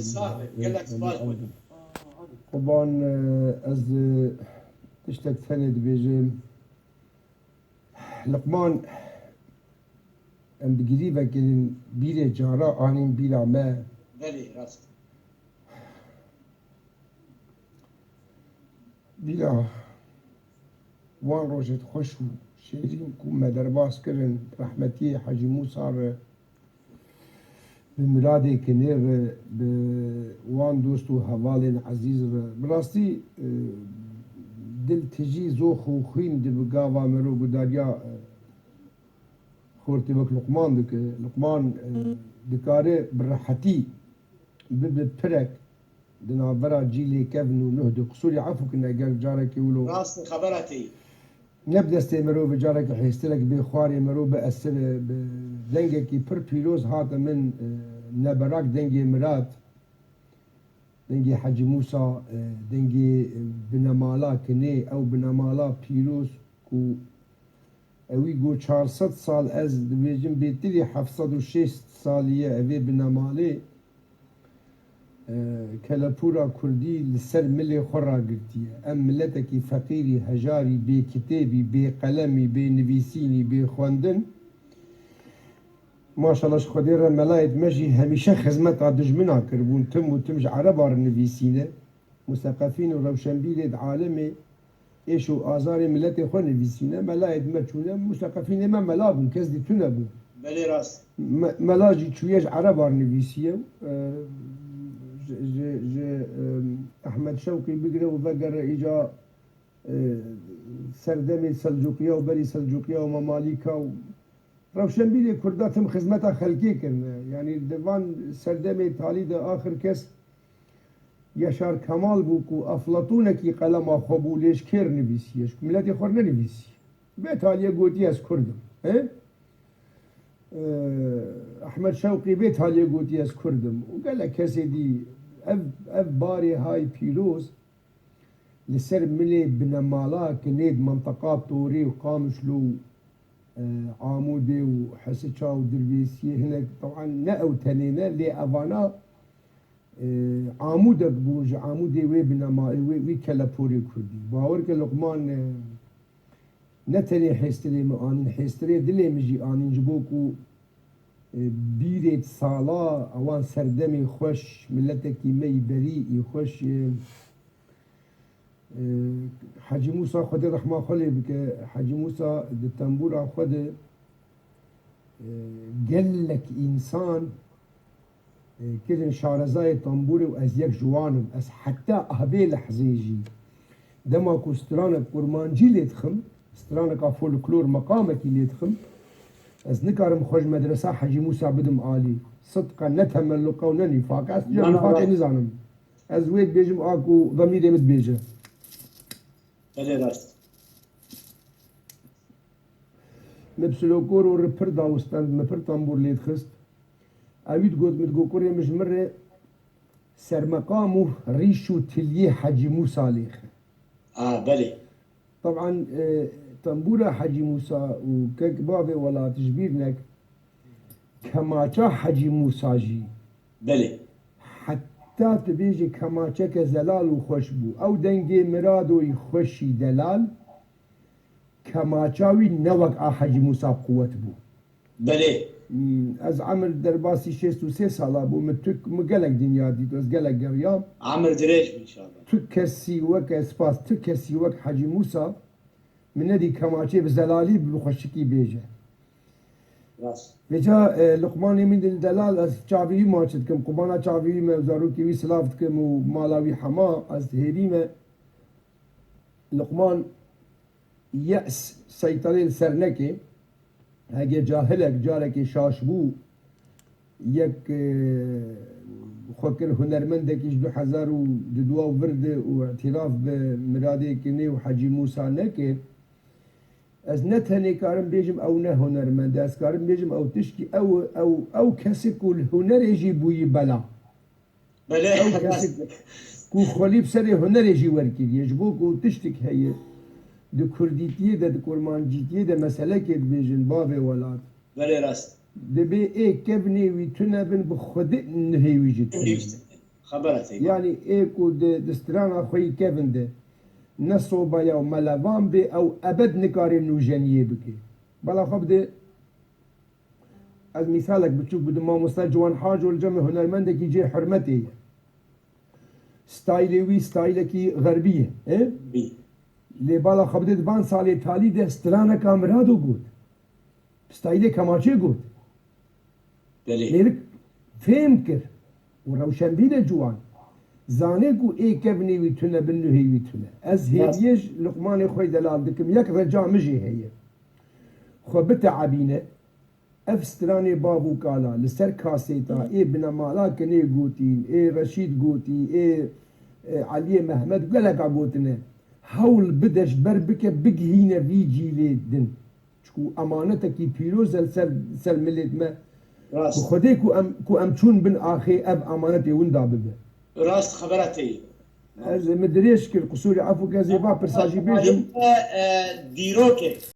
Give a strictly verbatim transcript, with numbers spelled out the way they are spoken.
Sax be, gelek spas. Quban, e, ez, e, tiştek tenê dibêjim. Liqman, em bi girî vekirin, bîrê cara anîn bîra me. Belê, rast. Bîra wan rojêt xweş û şêrîn ku me derbas kirin, rehmetiyê Hecî Mûsa re, bi Miradê Kinê re, bi wan dost û hevalên ezîz re. Bi rastî, e, dil tijî zox û xwîn dibi gava mero gudariya, e, xortê wek Luqman dike. Luqman, e, dikare bi rehetî bibe pirek di navbera cîlê kevn û nuh de. Qisûrê efû kin eger carekê wilo. Rast e, xebera te ye. Ne bi destê mirov e, carekî hêstirek bê xwarê mirov bi esir e, bi dengekî pir pîroz hate min, e, neberak dengê Mirad, dengê Hecî Mûsa, e, dengê, e, binemala kinê, ew binemala pîroz ku ewî got çar sed sal, ez dibêjim bêtirî heft sed û şêst salî ye evê binemalê. E, kelepûra kurdî li ser milê xwe ragirtiye. Em miletekî feqîrî, hejarî, bê kitêbî, bê qelemî, bê nivîsînî, bê xwendin. Maşallah ji Xwedê re melayêt me jî hemîşe xizmeta dijmina kiribûn. Tim û tim ji ereba re nivîsîne. Museqefîn û rewşenbîrê di alemê êş û azarê miletê xwe nivîsîne. Melayêt me çûne, museqefînê me mela bûn, kes dî tune bû. Belê rast. Me-, mela jî çûye ji ereba re nivîsiye. E, ji, ji, ji, e, Ehmed Şewqî bigire û vegere îca, e, serdemê Selcuqiya û berî Selcuqiya û Memalîka û rewşenbîrê Kurda tim xizmeta xelkê kirine. Yanî di van serdemê talî de axir kes Yaşar Kemal bû ku Eflatûnekî qelema xwe bû lê ji kêr nivîsiye, ji ku miletê xwe re nenivîsiye. Bê taliyê gotiye ez Kurd im. He? Ee, Ehmed Şewqî bê taliyê gotiye ez Kurd im. Û gelek kesê dî ev, ev barê hay pîroz li ser milê binemala kinê di menteqa Torê û Qamişlo û, e, Amûdê û Hesiça û Dirbêsiyê hinek, teban ne ew tenê ne, lê evana, e, Amûdek bûn ji Amûdê wê binema, wê, wî keleporê kurdî. Bawer ke Luqman, e, ne tenê hêstirê min anîn, hêstirê dilê min jî anîn, ji bo ku, e, bîrê sala ewan serdemê xweş, miletekî me yî berî î xweş, e, e, Hecî Mûsa, Xwedê rehma xwe lê bike, Hecî Mûsa di tembûra xwe de, e, gelek însan, e, kirin şarezayê tembûrê û ez yek ji wan im. Ez heta ahvê lehzê jî dema ku stranek kurmancî lê dixim, straneka folklor meqamekî lê dixim, ez nikarim xwe ji medresa Hecî Mûsa bidim alî. Sidqe ne temelluqa û ne nîfaq e. Ez tu cem nîfaqê nizanim. Ez wê dibêjim a ku demîrê min dibêje. Belê rast. Min bi silokor û ripir dawistend, min pir tembûr lê dixist. Ewî digot, min digot, kurê min ji min re sermeqam û rîş û tiliyê Hecî Mûsa lêxe. A, belê. Teban, e, tembûra Hecî Mûsa û kek bavê welat ji bîr nek, kemaça Hecî Mûsa jî. Belê. Heta tu bêjî kemaçeke zelal û xweş bû. Ew dengê Miradoyî xweşî delal, kemaça wî ne wek a Hecî Mûsa bi quwet bû. Belê. Hmm, ez emir derbasî şêst û sê sala bû, min tu, min gelek dinya dît, ez gelek geriyam. Emir dirêj be înşallah. Tu kesî weke, spas, tu kesî wek Hecî Mûsa, min nedî kemaçê bi zelalî, bi xweşikî bêje. Rast. Vêca, e, Luqmanê min dil delal, ez çavî wî maç dikim, qubana çavî wî me, zarokê wî silav dikim û mala wî hema, ez hêvî me. Luqman ye's seyterê li ser neke. Hege cahilek carekê şaş bû, yek, e, xwe kir hunermendekî ji du hezar û dudwa û vir de û îtiraf bi Miradê Kinê û Hecî Mûsa nekir. Ez ne tenê karim bêjim ew ne hunermend e, ez karim bêjim ew tişkî ew, ew, ew kesê ku li hunerê jî bûyî bela. Belê. Ew kesê ku xwelî bi serê hunerê jî werkiriye, ji bo ku tiştik heye, di kurdîtiyê de, di kurmancîtiyê de meselekê dibêjin, bavê welat. Belê rast. Dibê ê kevnê wî tune bin, bi Xwedê nuhê wî jî tune bin. Xebera tê. Yanî ê ku di, di strana xwe yî kevin de ne soba ya û melevan bê, ew ebed nikare nûjeniyê bike. Bala xwe bide, ez mîsalek biçûk bidim, mamoste Ciwan Haco li cem hunermendekî cê hurmetê ye. Staylê wî staylekî xerbî ye. E? Bî. Lê bala xwe bide, di van salê talî de straneka Mirado got. Staylê kemaçê got. Belê. Mêrik fêm kir û rewşenbîne ciwan. Zanê ku ê kevnê wî tune bin, nuhê wî tune. Ez Rast. Hêviyê ji Luqmanê xwe delal dikim. Yek reca min jê heye. Xwe biteebîne. Ev stranê bav û kala li ser kasêta ê binemala Kinê gotîn, ê Reşîd gotî, ê, ê Eliyê Mehmet geleka gotine. Hewl bide ji ber bike bigihîne vî cîlê din. Çiku emanetekî pîroz e li ser, ser milêt me. Rast. Bi Xwedê ku em, ku em çûn bin axê, ev emanetê winda bibe. Rast xebera te ye. Ez min dirêj kir, qusûrê efû ke zêba pirsa jî bêjim. E, e, dîrokê.